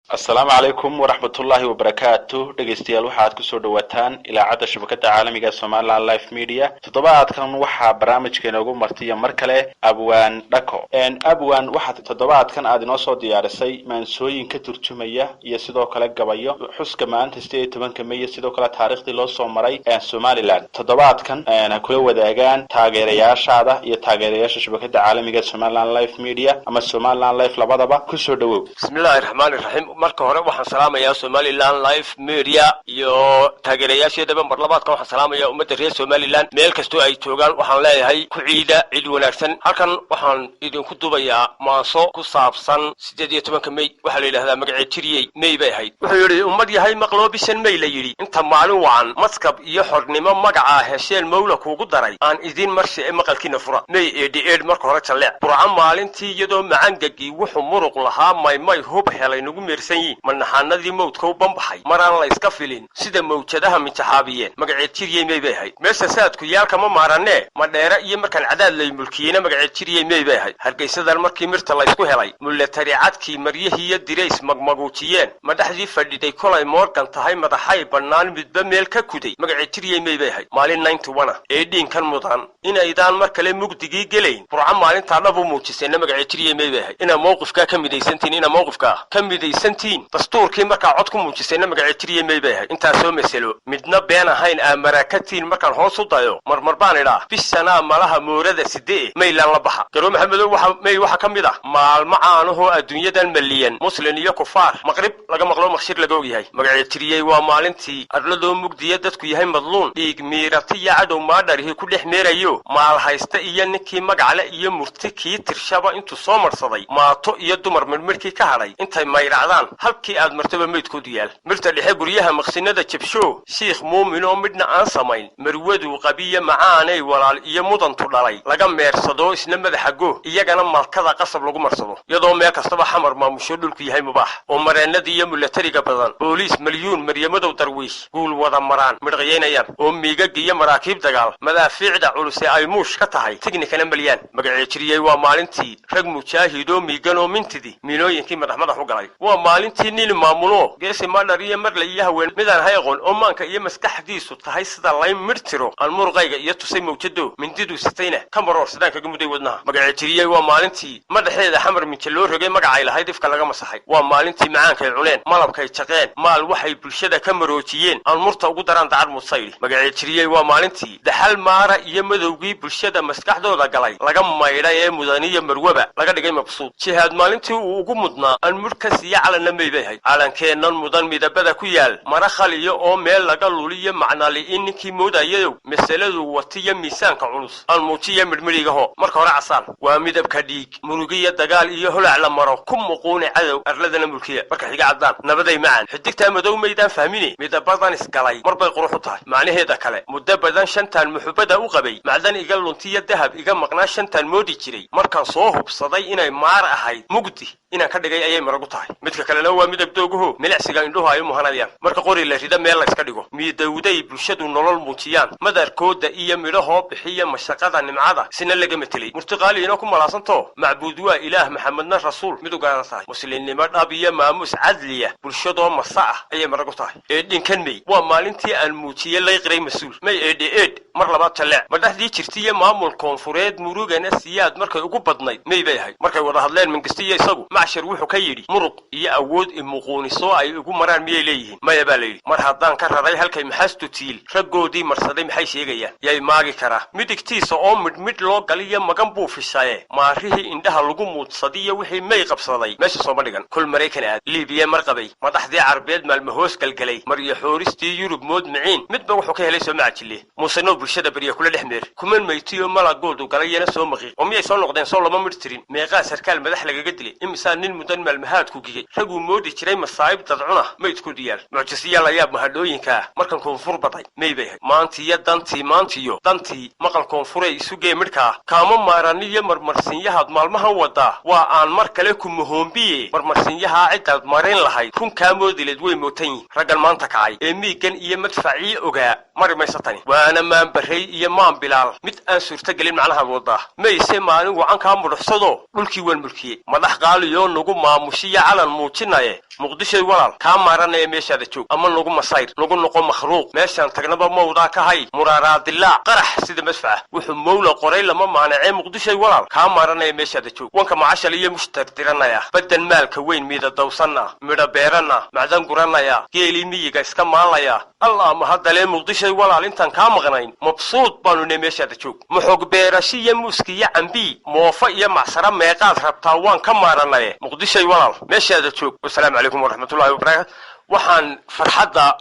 Asalaamu calaykum waraxmatullaahi wabarakaatu. Dhegeystayaal, waxaad kusoo dhawaataan ilaacadda shabakada caalamiga Somaliland Live Media. Toddobaadkan waxaa barnaamijka inoogu martiya mar kale Abwaan Dhako. Abwaan, waxaad toddobaadkan aad inoo soo diyaarisay maansooyin ka turjumaya iyo sidoo kale gabayo xuska maalinta 18-ka May, sidoo kale taariikhdii loo soo maray Somaliland. Toddobaadkan ha kula wadaagaan taageerayaashaada iyo taageerayaasha shabakada caalamiga Somaliland Live Media ama Somaliland Live labadaba. Kusoo dhawow. Bismillahi raxmaani raxiim. Marka hore waxaan salaamayaa Somaliland Live Media iyo taageerayaasheedaba. Mar labaadka waxaan salaamayaa ummadda reer Somaliland meel kastoo ay joogaan. Waxaan leeyahay ku ciida ciid wanaagsan. Halkan waxaan idinku dubayaa maanso ku saabsan 18-ka May. Waxaa la yidhahdaa magaceed Tiriyey May bay ahayd. Wuxuu yidhi: ummad yahay maqloo, bishan May la yidhi inta maalin wacan maskab iyo xornimo magacaa hesheen mawla kuugu daray, aan idiin marshi ee maqalkiina fura. May 88 marka hore jalleec. Burco maalintii iyadoo macangagii wuxuu muruq lahaa maymay hub helay nagu meersan yiin, manaxaanadii mawdka u bambaxay maraan la iska filin sida mawjadaha minjaxaabiyeen. Magaceed Jiriyey May bay ahayd. Meesha saadku yaalkama maaranee ma dheere iyo markaan cadaad lay mulkiyeyna, magaceed Jiriyey May bay ahayd. Hargaysadan markii mirta laysku helay, mulatari cadkii maryihiiyo dirays magmaguujiyeen, madhaxdii fadhiday kolay Moorgan tahay madaxay bannaan midba meel ka kuday, magaceed Jiriyey May bay ahayd. Maalin 91 ee dhiinkan mudan inaydaan mar kale mugdigii gelayn, Burco maalintaa dhab u muujiseenna, magaceed Jiriyey May bay ahayd. Inaa mowqifkaa ka midaysantiin, inaa mowqifkaa ka midaysantiin dastuurkii markaa cod ku muujiseenna, magaceed Jiriyey May bay ahayd. Intaasoo masalo midna been ahayn aa marakatiin markaan hoos u dayo, marmar baan idhaa bishanaa malaha moorada sidee Maylaan la baxa. Garoo Maxamedow, waxa May waxaa ka mid ah maalmo caanahoo adduunyadan maliyan muslin iyo kufaar maqrib laga maqlo maqshir laga ogyahay. Magaceed Tiriyey waa maalintii adladoo mugdiya dadku yahay madluun, dhiig miiratiya cadow maadharihi ku dhex meerayo, maal haysta iyo ninkii magacle iyo murti kii tirshaba intuu soo marsaday, maato iyo dumar midhmidhkii ka hadhay intay mayracdaan halkii aad martaba meydkoodu yaal. Mirta dhexe guryaha maqsinada jabsho, shiikh muumin oo midhna aan samayn, marwaduu qabiya macaanay walaal iyo mudantu dhalay laga meersado, isna madaxa go iyagana malkada qasab lagu marsado, iyadoo meel kastaba Xamar maamusho dhulku yahay mubaax, oo mareennada iyo mulatariga badan booliis malyuun maryamadow darwiish guul wada maraan midhqiyaynayaan, oo miigaga iyo maraakiib dagaal madaafiicda culuse ay muush ka tahay tignikana malyaan. Magaceed Jiriyey waa maalintii rag mujaahidoo miiganoo mintidii miinooyinkii madax madax u galay. Waa maalintii nin maamulo geesi madhar iyo marle iyo haween midaan hay aqoon oo maanka iyo maskaxdiisu tahay sida layn midh tiro aan muruqayga iyo tusay mawjado mindiduu sitayna ka maroorsadaan kaga muday wadnaha. Magaceed Jiriyey waa maalintii madaxeeda Xamar minje loo rogay, magacay lahayd ifka laga masaxay. Waa maalintii macaankay cuneen, malabkay jaqeen, maal waxay bulshada ka maroojiyeen aan murta ugu daraan dacar mudsaydi. Magaceed Jiriyey waa maalintii daxal maara iyo madowgii bulshada maskaxdooda galay laga maydhay ee mudaniyo marwaba laga dhigay mabsuud. Jihaad maalintii uu ugu mudnaa aan mudh ka siiya calanna May bay ahayd. Calankeennan mudan midabada ku yaal mara khaliyo oo meel laga luliyo macnali'in ninkii moodayayow, masaladu watiyo miisaanka culus aan muujiya midhmidhigaho. Marka hore casaan waa midabka dhiig murugiya dagaal iyo holac la maro ku muquuni cadow arladana mulkiya. Marka xiga caddaan nabaday macaan. Xidigtaa madow maydaan fahmine, midabadan isgalay mar bay qurux u tahay macnaheeda kale. Muddo badan shantaan muxubbada u qabay, macdan iga luntiya dahab iga maqnaa shantaan moodi jiray, markaan soo hubsaday inay maar ahayd mugdi inaan ka dhigay ayay maragu tahay. Midka kalena waa midab dooguho milicsiga indhuhu ay u muhanayaan marka qori la rida meel layska dhigo, miidowday bulshadu nolol muujiyaan, madarkooda iyo midhahoo bixiya mashaqada nimcada isna laga metelay. Murtiqaaliina ku malaasanto macbuud waa Ilaah, Maxamedna rasuul mid u gaara tahay, muslimnimo dhab iyo maamuus cadliya bulshadoo masa ah ayay maragu tahay. Eedhinkan May waa maalintii aan muujiyey lay qiray mas-uul. May 88 mar labaad jalleec. Madhaxdii jirtiyo maamul koonfureed murugana Siyaad markay ugu badnayd May bay ahayd. Markay wada hadleen Mingistiyo isagu, macshar wuxuu ka yidhi: muruq iyo awood imuquunisoo ay igu maraan miyay leeyihiin? Maya baa la yidhi. Mar haddaan ka raray halkay maxaastu tiil raggoodii marsaday, maxay sheegayaan? Yay maagi karaa midigtiisa oo midhmidh loo galiyo magan buu fishaye, maarihii indhaha lagu muudsadiyo wixii May qabsaday meesha sooma dhigan. Kol Maraykan aad Liibiya mar qabay, madaxdii Carbeed maalmahoos galgalay, maryo xooristii Yurub mood miciin midba wuxuu ka helay soo macajile. Muusenow bulshada berya kula dhex meer kuman maytiyo malagoodu galayana soo maqiiq oo miyay soo noqdeen? Soo lama midh tirin meeqaa sarkaal madax lagaga dilay? Imisaa nin mudan maalmahaadku gigay raguu moodi jiray masaa'ib dadcuna maydkoodu yaal? Mucjisiyaa la yaab mahadhooyinkaa markan koonfur baday May bay ahayd. Maantiyo dantii, maantiyo dantii maqal koonfurey isugee midhkaa kaama maaraniyo marmarsinyahaad maalmahan wadaa waa aan mar kale ku mahoombiye. Marmarsinyahaa ciddaad marin lahayd runkaa moodileed way mootan yihin raggan maanta kacay ee miiggan iyo madfacii ogaa mari maysa tani waana maanbarrey iyo maan bilaal mid aan suurtagelin macnahaad wadaa. Mayse maalin wacan kaa mudhuxsado dhulkii waan mulkiyey, madax qaaliyoo nagu maamushiya calan muujis. muujinaye. Muqdishoy walaal, kaa maaranaya meeshaada joog, ama nagu masayr nagu noqo makhluuq. Meeshaan tagnaba mawdaa ka hay muraaraadilaac qarax sida madfaca. Wuxuu mawla qoray lama maanacee. Muqdishoy walaal, kaa maaranaya meeshaada joog. Wanka macashal iyo mushtar diranaya, baddan maalka weyn miida dawsanna, midho beeranna, macdan guranaya, geelii miyiga iska maalaya. Allah mahadalee. Muqdishoy walaal, intaan kaa maqnayn mabsuud baanu ne, meeshaada joog. Muxog beerashiyo muuskiyo cambii, moofa iyo macsaro meeqaad rabtaa? Waan ka maaranaye. Muqdishoy walaal, meeshaada joog. Wasalaamu calaykum waraxmatullahi wabarakaatu. Waxaan farxadda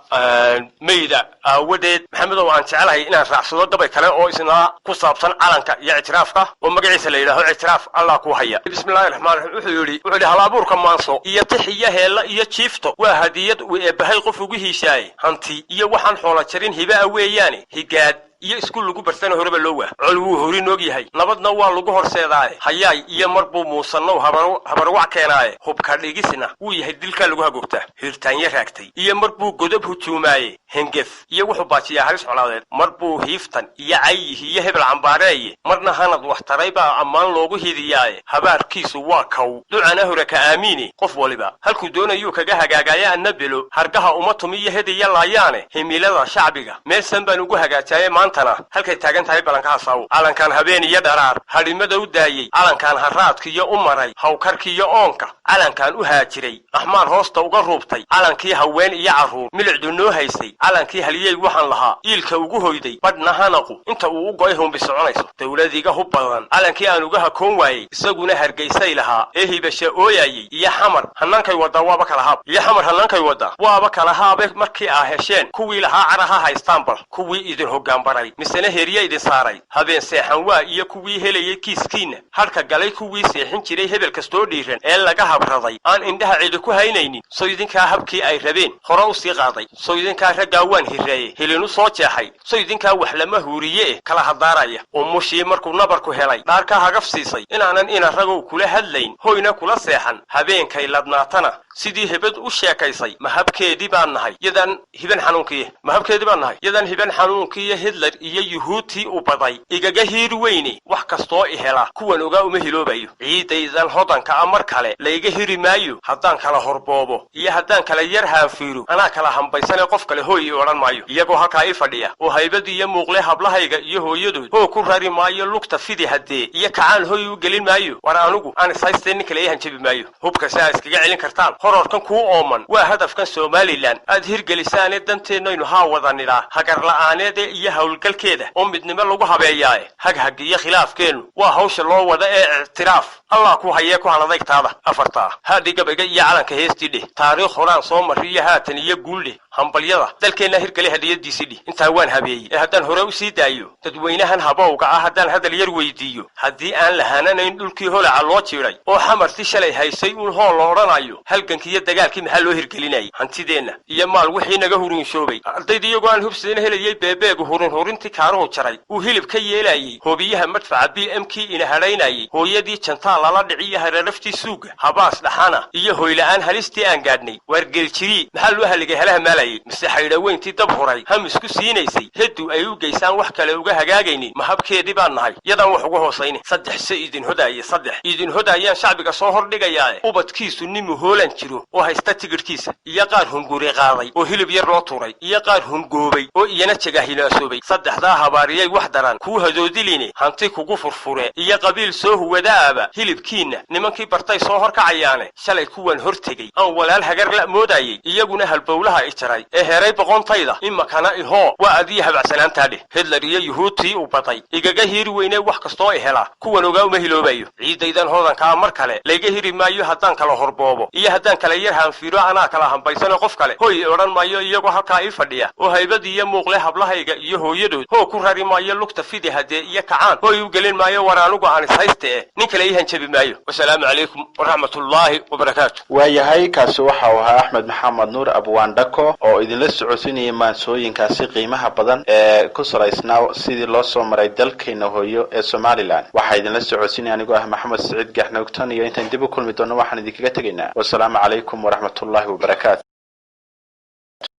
meyda aawadeed, Maxamedow, aan jecelahay inaan raacsado gabay kale oo isna ku saabsan calanka iyo ictiraafka, oo magaciisa la yidhaaho Ictiraaf Allah ku haya. Bismillahi raxmaan raxiim. Wuxuu yidhi halabuurka maanso iyo tix iyo heella iyo jiifto waa hadiyad uu eebbahay qof ugu hiishaaye. Hanti iyo waxaan xoola jarin hiba-a weeyaane, higaad iyo iskuul lagu bartana horeba loo waa. Col wuu horin og yahay, nabadna waa lagu horseedaaye. Hayaay iyo mar buu muusannow habarwac keenaaye. Hubka dhigisna wuu yahay dilkaa lagu hagoogtaa. Hiirtaanya raagtay iyo mar buu godob hujuumaaye. Hengef iyo wuxuu baajiyaa halis colaadeed. Mar buu hiiftan iyo cayih iyo hebel cambaareeye. Marna hanad wax taray baa ammaan loogu hidiyaaye. Habaarkiisu waa kaw ducana hore ka aamiine. Qof waliba halkuu doonayuu kaga hagaagaya. Anna belo hargaha uma tumiyo hediya laayaane. Himilada shacbiga meelsan baan ugu hagaajaaye. Maantana halkay taagan tahay balankaha saawo. Calankaan habeen iyo dharaar hadhimada u daayey, calankaan haraadkiyo u maray hawkarkiiyo oonka, calankaan u haajiray axmaar hoosta uga ruubtay, calankii haween iyo carruur milicdu noo haysay, calankii haliyey waxaan lahaa iilka ugu hoyday, badhna hanaqu inta uu u go'ay humbi soconayso, dowladiga hub badan calankii aan uga hakoon waayey, isaguna Hargaysay lahaa ee hibasha ooyayey, iyo Xamar hannaankay waddaa waaba kala haab, iyo Xamar hannaankay waddaa waaba kala haabe. Markii aa hesheen kuwii lahaa caraha haystaan, bal kuwii idin hoggaan baray misena herya idin saaray, habeen seexan waa iyo kuwii helayay kiiskiinna hadhka galay, kuwii seexin jiray hebel kastoo dhiiran ee laga habraday aan indhaha cidi ku haynaynin, soo idinkaa habkii ay rabeen hore u sii qaaday? Soo idinkaa raggaa waan hirreeye helinu soo jeexay? Soo idinkaa wax lama huuriye eh kala hadaaraya? Umushii markuu nabarku helay dhaarka hagaf siisay inaanan ina ragow kula hadlayn hoyna kula seexan, habeenkay ladnaatana sidii hebad u sheekaysay, ma habkeedii baan nahay yadaan hiban xanuunkiiy? Ma habkeedii baan nahay yadaan hiban xanuunkiiyo Hitler iyo Yuhuudtii u baday igaga hiir weyne? Wax kastoo i hela kuwan ogaa uma hiloobayo. Ciidaydan hodanka a mar kale layga hiri maayo. Haddaan kala horboobo iyo haddaan kala yar haanfiiro, anaa kala hambaysane, qof kale hooy i odhan maayo. Iyagoo halkaa i fadhiya oo haybad iyo muuqle hablahayga iyo hooyadood hoo ku rari maayo. Lugta fidi haddee iyo kacaan hoy u gelin maayo. War anugu aan ishaystee, nin kale ii hanjabi maayo. Hubka si aa iskaga celin kartaan hororkan kuu ooman waa hadafkan Somalilan aad hirgelisaane. Danteennaynu haa wada nidhaa hagarla'aaneede iyo howlgalkeeda oo midnimo lagu habeeyaaye. Haghag iyo khilaafkeennu waa hawsha loo wada ee ictiraaf Allah ku hayee ku haladaytaada. Afartaa haadhi gabayga iyo calanka heestii dheh, taariikh horaan soo mariyo haatan iyo guuldheh, hambalyada dalkeenna hirgale hadiyadiisii dhih. Intaa waan habeeyey ee haddaan hore u sii daayo dadweynahan habowga ah, haddaan hadal yar weydiiyo, haddii aan lahananayn dhulkii holaca loo jiidhay oo xamarti shalay haysay uun hool la odhanayo, halgankiiyo dagaalkii maxaa loo hirgelinayay? Hantideenna iyo maal wixii naga hurunshoobay, ardayda iyagoo aan hubsadin helayay beebeegu hurunhurintii kaaruhu jaray uu hilib ka yeelayey, hoobiyaha madfaca BM kii ina hadhaynayey, hooyadii jantaa lala dhiciyo hareeraftii suuga, habaas dhaxana iyo hoyla'aan halistii aan gaadhnay, waargeeljirii maxaa loo haligay halaha maalayay? Mise xaydhaweyntii dab huray hamisku siinaysay heddu ay u geysaan wax kale uga hagaagaynin, ma habkeedii baan nahay yadaan wax uga hoosaynin? Saddex se idin hodaaye, saddex idin hodaayaan shacbiga soo hordhigayaae. Ubadkiisu nimu hoolan jiro oo haysta tigidhkiisa, iyo qaar hunguri qaaday oo hilib yar loo tuuray, iyo qaar hungoobay oo iyana jagahinaasoobay, saddexdaa habaariyay wax daran kuu hadoodiline. Hanti kugu furfure iyo qabiil soo huwadaaba hilibkiinna nimankii bartay soo horkacayaane. Shalay kuwan hor tegey aan walaal hagar la moodayey, iyaguna halbowlaha i jaray ee heray boqontayda, imakana ihoo waa adiyo habacsanaantaa dheh. Hitler iyo Yuhuudtii u baday igaga hiiri weyne. Wax kastoo i hela kuwan ogaa uma hiloobayo. Ciidaydan hodankaa mar kale layga hiri maayo. Haddaan kala horboobo iyo haddaan kala yar haanfiiro, anaa kala hambaysane, qof kale hoy odhan maayo. Iyagoo halkaa ii fadhiya oo haybad iyo muuqle hablahayga iyo hooyadood hoo ku rari maayo. Lugta fidi haddee iyo kacaan hoy u gelin maayo. War anugu aan ishayste eh, nin kale ii hanjabi maayo. Wasalaamu calaykum waraxmatullaahi wabarakaatu. Waayahay, kaasi waxa uu ahaa Axmed Maxamed Nuur Abwaan Dhako oo idinla socodsiinayay maansooyinkaasi qiimaha badan ee ku salaysnaa sidii loo soo maray dalkeena hooyo ee Somalilan. Waxaa idinla socodsiinaya anigoo ah Maxamed Saciid Gaxnoogtan, iyo intaan dib u kulmi doono waxaan idinkaga tegaynaa wasalaamu calaykum waraxmatullaahi wabarakaatu.